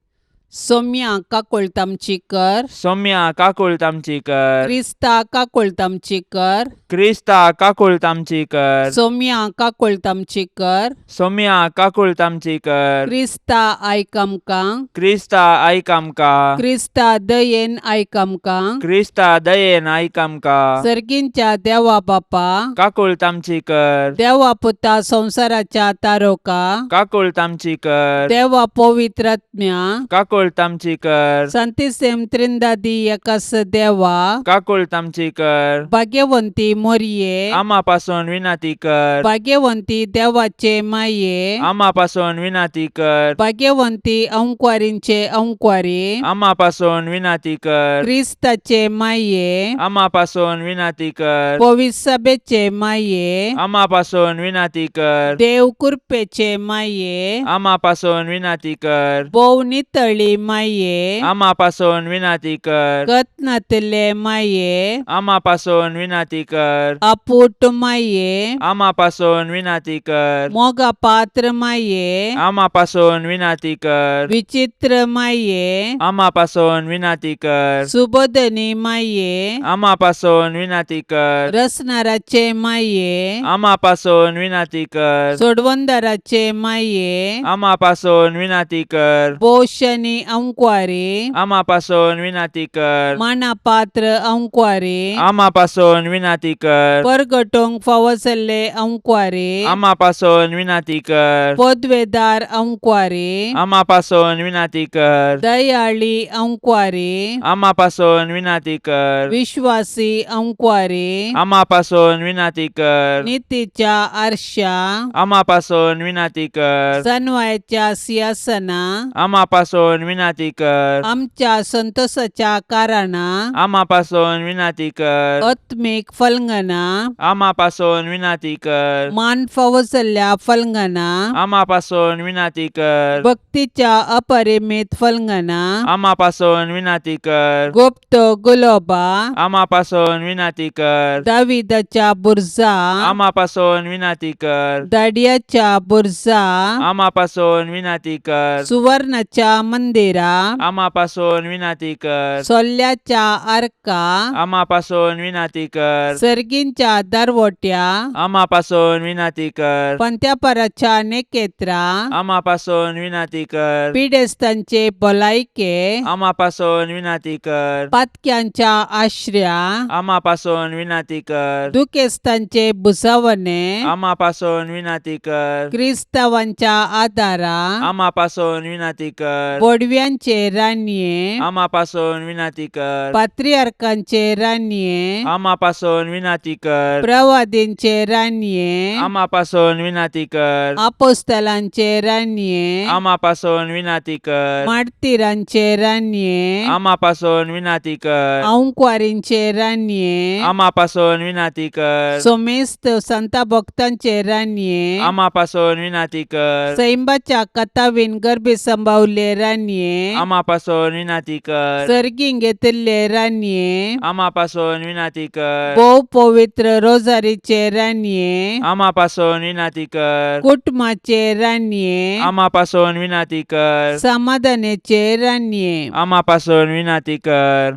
सोम्या काकुळट आमची कर. सोम्या काकुळट आमची कर. क्रिस्ता काकुळट आमची कर. क्रिस्ता काकुळट आमची कर. सोम्या काकुळट आमची कर. सोम्या काकुळट आमची कर. क्रिस्ता आयक आमकां. क्रिस्ता आयक आमकां. क्रिस्ता दयेन आयक आमकां. क्रिस्ता दयेन आयक आमकां. सर्गींच्या देवा बापा, काकुळट आमची कर. देवा पुता संवसाराच्या तारोका, काकुळट आमची कर. देवा पवित्र आत्म्या, काकुळट काकुळट आमची कर. सांतिसेम त्रिंदादी एकास देवा, काकुळट आमची कर. भाग्यवंती मोरये, आमा पासून विनंती कर. भाग्यवंती देवाचे माये, आमा पासून विनंती कर. भाग्यवंती अंकवारींचे अंकवारी, आमा पासून विनंती कर. क्रिस्ताचे माये, आमा पासून विनंती कर. पविसभेचे माये, आमा पासून विनंती कर. देव कृपेचे माये, आमा पासून विनंती कर. भोव नितळी माये, आमा पासून विनंती कर. गतनातले माये, आमा पासून विनंती कर. आपूट माये, आमा पासून विनंती कर. मोगा पात्र माये, आमा पासून विनंती कर. विचित्र माये, आमा पासून विनंती कर. सुबोधनी माये, आमा पासून विनंती कर. रसनाराचे माये, आमा पासून विनंती कर. सोडवंदाराचे माये, आमा पासून विनंती कर. पोषणी अंकवारी, आमा पासून विनंती कर. मानापात्र अंकवारी, आमा पासून विनंती कर. परगटोंक फावो जाल्ले अंकवारी, आमा पासून विनंती कर. पदवेदार अंकवारी, आमा पासून विनंती कर. दयाळी अंकवारी, आमा पासून विनंती कर. विश्वासी अंकवारी, आमा पासून विनंती कर. नितीच्या आरशा, आमा पासून विनंती कर. सनवायच्या सिंहासना, आमा पासून विनंती कर. आमच्या संतोषाच्या कारणा, आमा पासून विनंती कर. आत्मीक फलंगना, आमा पासून विनंती कर. मान फावो जाल्ल्या फलंगना, आमा पासून विनंती कर. भक्तीच्या अपरिमित फलंगना, आमा पासून विनंती कर. गुप्त गुलोबा, आमा पासून विनंती कर. दाविदाच्या बुरजा, आमा पासून विनंती कर. दाडियाच्या बुरजा, आमा पासून विनंती कर. सुवर्णाच्या मंदिरा, आमा पासून विनंती कर. सोल्ल्याच्या आर्का, आमा पासून विनंती कर. सर्गींच्या दरवट्या, आमा पासून विनंती कर. पंत्यापराच्या नेकेत्रा, आमा पासून विनंती कर. पिडेस्तांचे भलायके, आमा पासून विनंती कर. पातक्यांच्या आश्र्या, आमा पासून विनंती कर. दुखेस्तांचे भुजावणे, आमा पासून विनंती कर. क्रिस्तावांच्या आदारा, आमा पासून विनंती कर. बोडव्यांचे रानये, आमा पासून विनंती कर. पात्रियार्कांचे रानये, आमा पासून विनंती कर. प्रवादींचे रानये, आमा पासून विनंती कर. आपोस्तलांचे रानये, आमा पासून विनंती कर. मार्तिरांचे रानये, आमा पासून विनंती कर. अंकवारींचे रानये, आमा पासून विनंती कर. सोमेस्त संता भक्तांचे रानये, आमा पासून विनंती कर. सैंबाच्या कथावीन गर्भी संभावले रानये, आमा पासून विनंती कर. सर्गीं घेतिल्ले रानये, आमा पासून विनंती कर. भोव पवित्र रोजारीचे रानये, आमा पासून विनंती कर. कुटुंबाचे रानये, आमा पासून विनंती कर. समाधानाचे रानये, आमा पासून विनंती कर.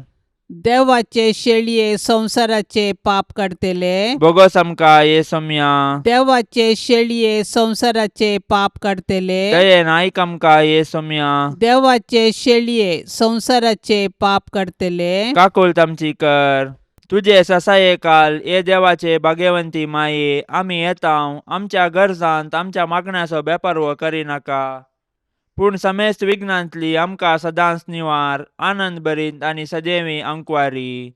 देवाचे शेळये संवसाराचे पाप काडतले, बोगस आमकां ये सोम्या. देवाचे शेळये संवसाराचे पाप काडतले, दयेन आयक आमकां ये सोम्या. देवाचे शेळये संवसाराचे पाप काडतले, काकुळट आमची कर. तुजे ससाये काल ये देवाचे भाग्यवंती माये, आमी येता आमच्या गरजांत आमच्या मागण्याचो बेपर्व करिनाका, पूण समेस्त विघ्नांतली आमकां सदांच निवार, आनंद भरीत आनी सदैवी अंकवारी.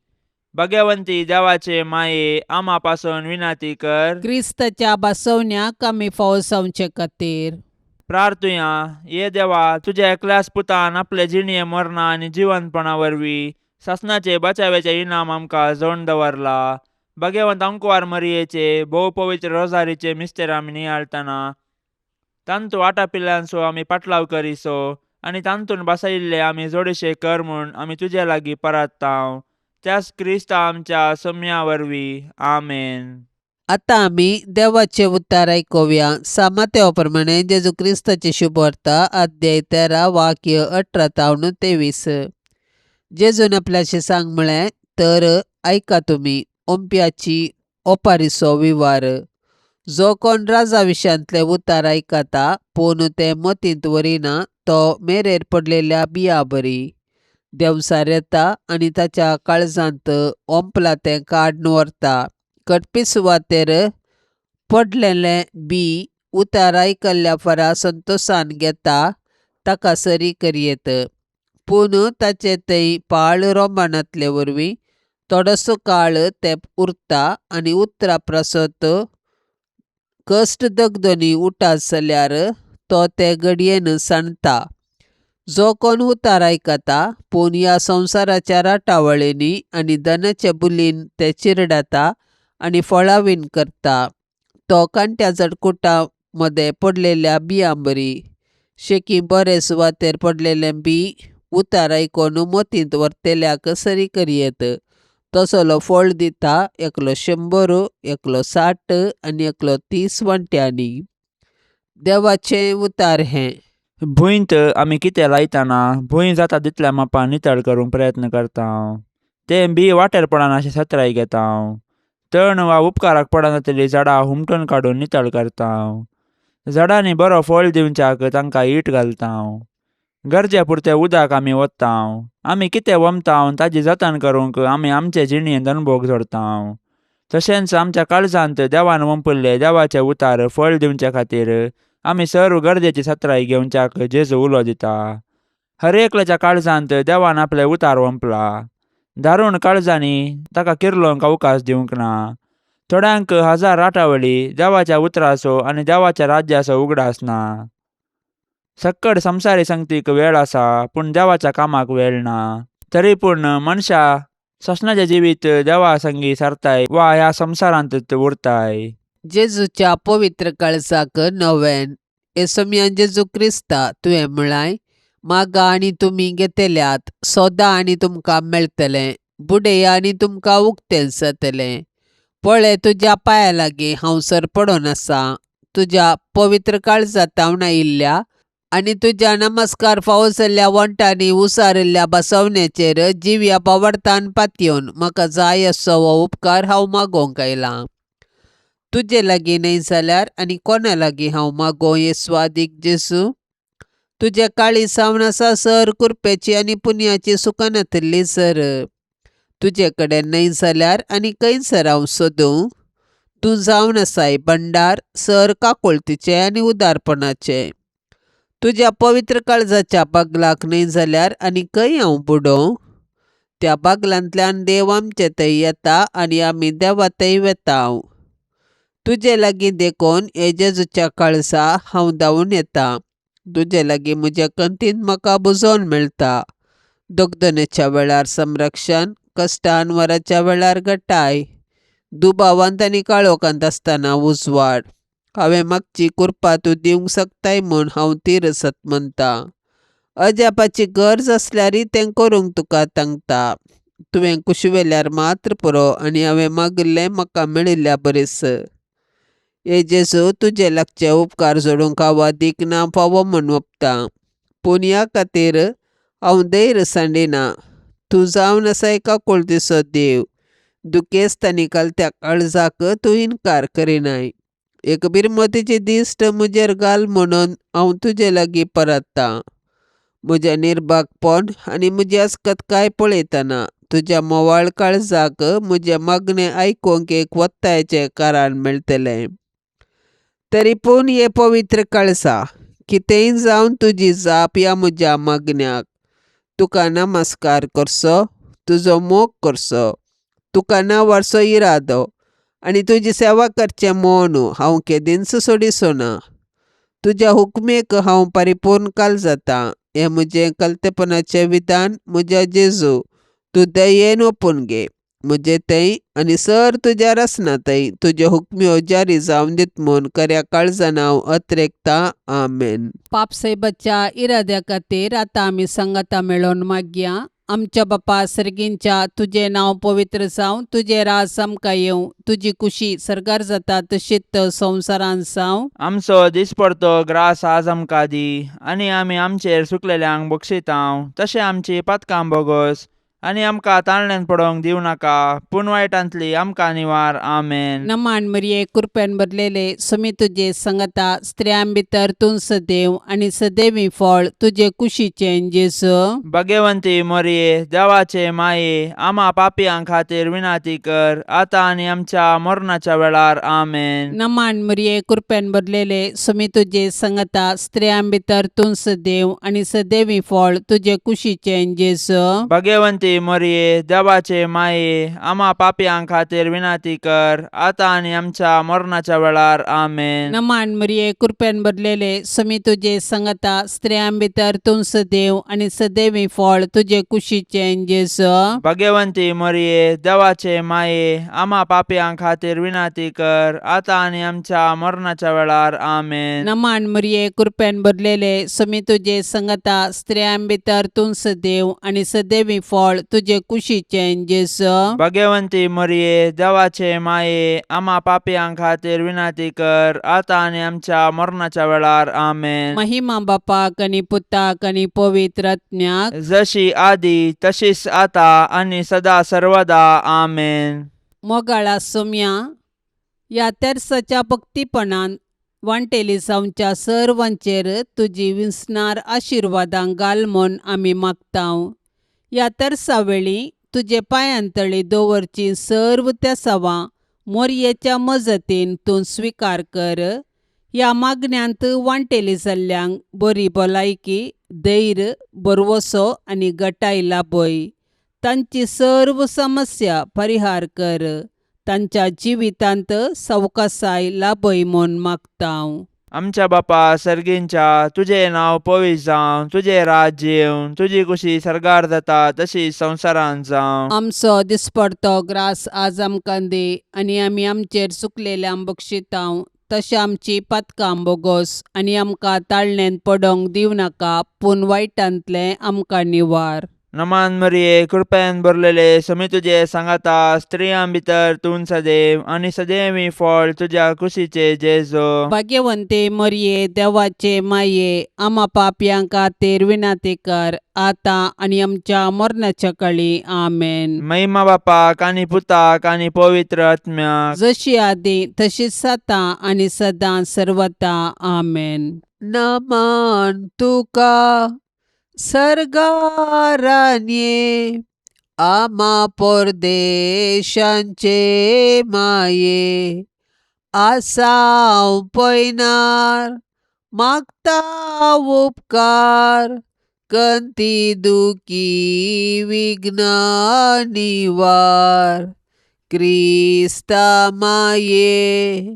भाग्यवंती देवाचे माये, आमा पासून विनंती कर. क्रिस्ताच्या बसवण्याक आमी फावो जावचे खातीर. प्रार्थुया. ये देवा, तुज्या एकल्याच पुतान आपले जिणये मरणा आनी जिवंतपणा वरवीं सासणाचे बचाव्याचे इनाम आमकां जोडून दवरला. भाग्यवंत अंकवार मरियेचे भोव पवित्र रोजारीचे मिस्तेर आमी नियाळतना तांतू आटापिल्ल्यांचो आमी पाटलाव करिसो आनी तांतून बसयिल्ले आमी जोडशे कर म्हूण आमी तुजे लागीं परत्तांव, त्याच क्रिस्ता आमच्या सम्या वरवीं. आमेन. आतां आमी देवाचे उतार आयकुया. सामात्या प्रमाणे जेजू क्रिस्ताची शुभवार्ता, अध्याय 13, वाक्य 18 तावन 23. जेजून आपल्याशी सांग म्हळें, तर आयका तुमी ओंप्याची ओपारीचो विवार. जो कोण राजा विशयांतले उतार आयकता पूण ते मतींत व्हरिना तो मेरेर पडलेल्या बिया बरी. देंवचार येता आनी ताच्या काळजांत ओंपला तें काडून व्हरता. कटपी सुवातेर पडलेलें बी उतार आयकल्ल्या फरा संतोशान घेता, ताका सरी करयेत. पूण ताचे थंय पाळ रोमानांतले वरवीं थोडोसो काळ तेंप उरता आनी उतरा प्रसत कश्ट दगदनी उठात जाल्यार तो ते घडयेन सांडटा. जो कोण उतार आयकता पूण ह्या संवसाराच्या राटावळींनी आनी धनाचे बुलीन ते चिरडता आनी फळावीण करता तो कांट्या झडकुटा मदें पडलेल्या बियां बरी शेकी बरे सुवातेर पडलेलें बी उतार आयकून मतींत व्हरतल्याक सरी करयेत तसलो फळ दिता एकलो 100, एकलो 60 आनी एकलो 30 वांट्यांनी. देवाचें उतार हें. भुंयत आमी कितें लायतना भूंय जाता तितल्या मापान नितळ करूंक प्रयत्न करता. तें बी वाटेर पडना अशें सत्राय घेता. तण वा उपकाराक पडना झाडां हुमटून काडून नितळ करता. झाडांनी बरो फळ दिवच्याक तांकां ईट घालता. गरजे पुरतें उदक आमी वता. आमी कितें वमता ताजी जतन करूंक आमी आमचे जिणेंत अनुभव जोडता. तशेंच आमच्या काळजांत देवान वंपिल्ले देवाचे उतार फळ दिवचे खातीर आमी सर्व गरजेची सत्राय घेवच्याक जेजू उलो दिता. हर एकल्याच्या काळजांत देवान आपले उतार वंपला. दारूण काळजांनी ताका किर्लोंक अवकाश दिवंक ना. थोड्यांक हजार राटावळी देवाच्या उतराचो आनी देवाच्या राज्याचो उगडास ना. सक्कड संवसारी संगतीक वेळ आसा पूण देवाच्या कामाक वेळ ना. तरी पूण मनशां सपनाचें जिवीत देवा संगी सारताय वा ह्या संवसारांतच उरताय. जेजूच्या पवित्र काळजाक नवेन. येसोम्या जेजू क्रिस्ता, तुवें म्हळाय, मागा आनी तुमी घेतल्यात, सोदा आनी तुमकां मेळटलें, बुडया आनी तुमकां उक्तें जातलें. पळय तुज्या पांया लागीं हांव सरपडून आसा. तुज्या पवित्र काळजांत आयिल्ल्या आनी तुज्या नमस्कार फावो जाल्ल्या वण्टांनी उसारिल्ल्या बसवण्याचेर जिव्या पवडतान पातयेवन म्हाका जाय असो हो उपकार हांव मागोवंक आयलां. तुजे लागीं न्हय जाल्यार आनी कोणा लागीं हांव मागों येस्वादीक जेजू? तुजें काळीज जावन आसा सर कुरपेची आनी पुनयाची सुखानातिल्ली सर. तुजे कडेन न्हय जाल्यार आनी खंयसर हांव सोदूं? तूं जावन आसाय भंडार सर काकुळतीचें आनी उदारपणाचें. तुज्या पवित्र काळजाच्या बागलाक न्हय जाल्यार आनी खंय हांव बुडोवं? त्या बागलांतल्यान देव आमचे थंय येता आनी आमी देवा थंय वेता. तुजे लागीं देखून हे जेजूच्या काळजा हांव धांवून येता. तुजे लागीं म्हज्या कंतीन म्हाका बुजोवन मेळटा. दगदनेच्या वेळार संरक्षण, कश्टान वराच्या वेळार घटाय, दुबावांत आनी काळोखांत आसतना उजवाड. हांवें मागची कुरपा तूं दिवंक शकताय म्हूण हांव तिरसत म्हणटा. अजापाची गरज आसल्यारय तें करूंक तुका सांगता. तुवें कुशवेल्यार मात्र पुरो आनी हांवें मागिल्लें म्हाका मेळिल्ल्या बरीस. हे जेजू, तुजे लागचे उपकार जोडूंक हांव अदीक ना फावो म्हूण वपता. पूण ह्या खातीर हांव धैर्य सांडिना. तूं जावन आसाय काकुळतीचो देव. दुखेस्त आनी कलत्या काळजाक तूं इनकार करिनाय. एक बिरमतीची दिश्ट म्हजेर घाल म्हणून हांव तुजे लागीं परततां. म्हजें निर्भागपण आनी म्हजी अस्कतकाय पळयतना तुज्या म्होंवाळ काळजाक म्हजें मागणें आयकूंक एक वत्तायेचें कारण मेळटलें. तरी पूण हे पवित्र काळजा, कितेंय जावन तुजी जाप ह्या म्हज्या मागण्याक. तुका नमस्कार करचो, तुजो मोग करचो, तुका नांवारचो इरादो आनी तुजी सेवा करचें म्हूण हांव केदींच सोडिचो ना. तुज्या हुकमेक हांव परिपूर्ण काल जाता. हें म्हजें कलतेपणाचें विधान म्हज्या जेजू, तूं दयेन ओपून घे. म्हजे थंय आनी सर तुज्या रसना थंय तुज्यो हुकम्यो जारी जावन दीत म्हूण खऱ्या काळजान हांव अत्रेकतां. आमेन. पापसाहेबाच्या इराद्या खातीर आतां आमी सांगाता मेळोवन मागया. आमच्या बापा सर्गींच्या, तुजें नांव पवित्र जावं, तुजें राज आमकां येवं, तुजी कुशी सर्गार जाता तशीच संवसारांत जावं. आमचो दिसपडतो ग्रास आज आमकां दी आनी आमी आमचेर सुकलेल्यांक बक्षितांव तशें आमची पातकां बोगस आनी आमकां ताळण्यान पडोवंक दिवं नाका, पूण वायटांतली आमकां निवार. आमेन. नमान मरिये, कृपेन भरलेले, सुमी तुजे संगता, स्त्रियां भितर तूं सदैव आनी सदैवी फळ तुजे कुशीचें जेजू. भगवंती मोरये, देवाचे माये, आमा पापयां खातीर विनंती कर, आतां आनी आमच्या मरणाच्या वेळार. आमेन. नमान मरिये, कृपेन भरलेले, सुमी तुजे संगता, स्त्रियां भितर तूं सदैव आनी सदैवी फळ तुजे कुशीचें जेजू. भगवंती मोरये, देवाचे माये, आमा पापयां खातीर विनंती कर, आतां आनी आमच्या मरणाच्या वेळार. आमेन. नमान मरिये, कृपेन भरलेले, सुमी तुजे संगता, स्त्रियां भितर तूं सदैव आनी सदैवी फळ तुजे कुशीचें जेजू. भगवंती मोरये, देवाचे माये, आमा पापयां खातीर विनंती कर, आतां आनी आमच्या मरणाच्या वेळार. आमेन. नमान मरिये, कृपेन भरलेले, सुमी तुजे संगता, स्त्रियां भितर तूं सदैव आनी सदैवी फळ तुजे कुशीचें जेजू. भगवंती मोरये, देवाचे माये, आमा पापयां खातीर विनंती कर, आतां आनी आमच्या मरणाच्या वेळार. आमेन. महिमा बापाक आनी पुताक आनी पवित्र आत्म्याक. जशी आदी तशीच आता आनी सदा सर्वदा. आमेन. मोगाळा सोम्या, ह्या तेर्साच्या भक्तीपणान वांटेली जावच्या सर्वांचेर तुजी विसणार आशिर्वादां घाल म्हूण आमी मागतांव. ह्या तेर्सा वेळी तुजे पांयांतळी दवरची सर्व तेसावां मोरयेच्या मजतीन तूं स्विकार कर. ह्या मागण्यांत वांटेली जाल्ल्यांक बरी भलायकी, धैर्य, भरवसो आनी गटाय लाभय. तांची सर्व समस्या परिहार कर. तांच्या जिवितांत सवकासाय लाभय म्हूण मागतांव. आमच्या बापा सर्गींच्या, तुजें नांव पवित्र जावं, तुजें राज्य येवं, तुजी कुशी सर्गार जाता तशी संवसारांत जावं. आमचो दिसपडतो ग्रास आज आमकां दी आनी आमी आमचेर चुकलेल्यांक बक्षितांव तशें आमची पातकां बोगोस आनी आमकां ताळणेंत पडोंक दिवं नाका, पूण वायटांतलें आमकां निवार. नमान मरिये, कृपेन भरलेले, समी तुजे सांगाता, स्त्रियां भितर तूं सदैव आनी सदैवी फळ तुज्या कुशीचे जेजो. भाग्यवंते मरिये, देवाचे माये, आमा पापयां खातीर विनंती कर, आतां आनी आमच्या मरणाच्या कळी. आमेन. महिमा बापाक आनी पुताक आनी पवित्र आत्म्याक. जशी आदी तशीच आतां आनी सदां सर्वता. आमेन. नमन तुका सर्गारान्ये, आमा परदेशांचे माये, आसाव पयनार मागता उपकार, कंती दुखी विघ्न निवार, क्रिस्ता माये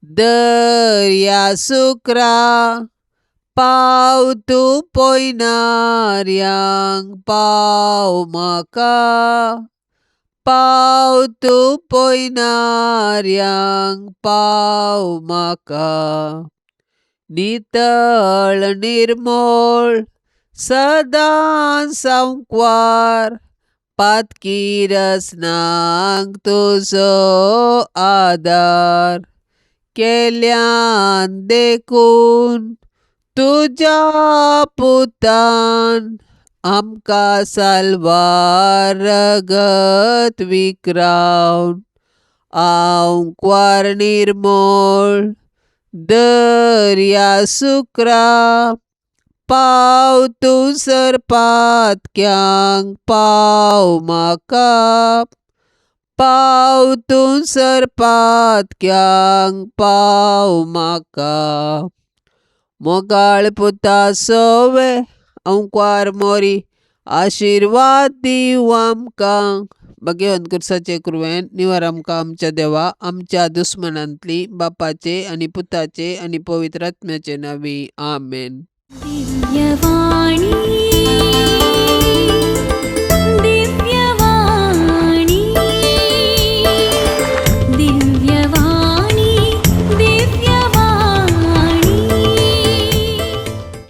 दर्या सुक्रा, पाव तूं पयनार्यांक पाव म्हाका, पाव तूं पयनार्यांक पाव म्हाका, नितळ निर्मोळ सदां सांकवार, पातकी रसनांक तुजो आदार, केल्यान देखून तुज्या पुतान आमकां साल्वार रगत विक्रावन, आंकवार निर्मोळ दर्या सुक्रा, पाव तूं सरपातक्यांक पाव म्हाका, पाव तूं सरपातक्यांक पाव म्हाका, मोगाळ पुता सोवे अंकवार मोरी आशिर्वाद दिवं आमकां. भाग्यवंत कुर्साचे कुरवेन निवार आमकां आमच्या देवा आमच्या दुस्मनांतली, बापाचे आनी पुताचे आनी पवित्र आत्म्याचे नांवी. आमेन. दिव्यवाणी.